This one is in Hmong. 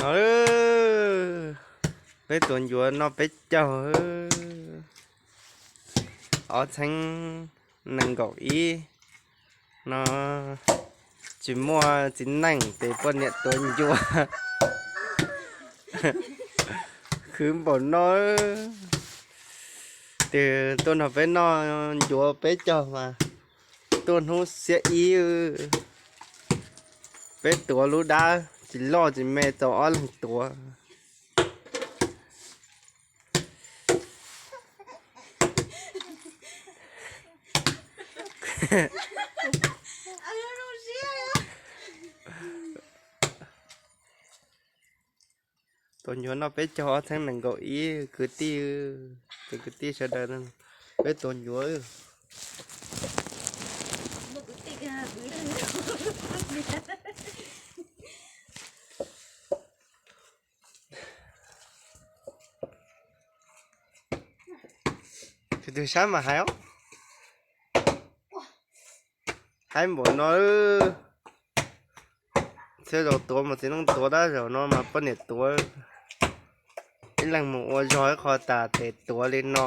No, peb tuav ncuav noj peb caug, ob txheeb nees nkaum ib no, tsis muaj txiv neej ces poj niam tuav ncuav. Khwv npaum no, tes tuaj nrog peb noj ncuav peb caug mas tuaj hnub xiab ib, peb tuav lub dab tsis loj tsis me tau ob leeg tuav. Tuav ncuav noj peb caug ob txheeb nees nkaum ib, kwv tij, kwv tij sawv daws, peb tuav ncuav. Tus twg saib mas hais, haib npaum no. Txhia zaus tuav mas txiv neej tuav, tab zaum no mas poj niam tuav. Ib leeg mus ua zog ib qho tas tes tuav li no.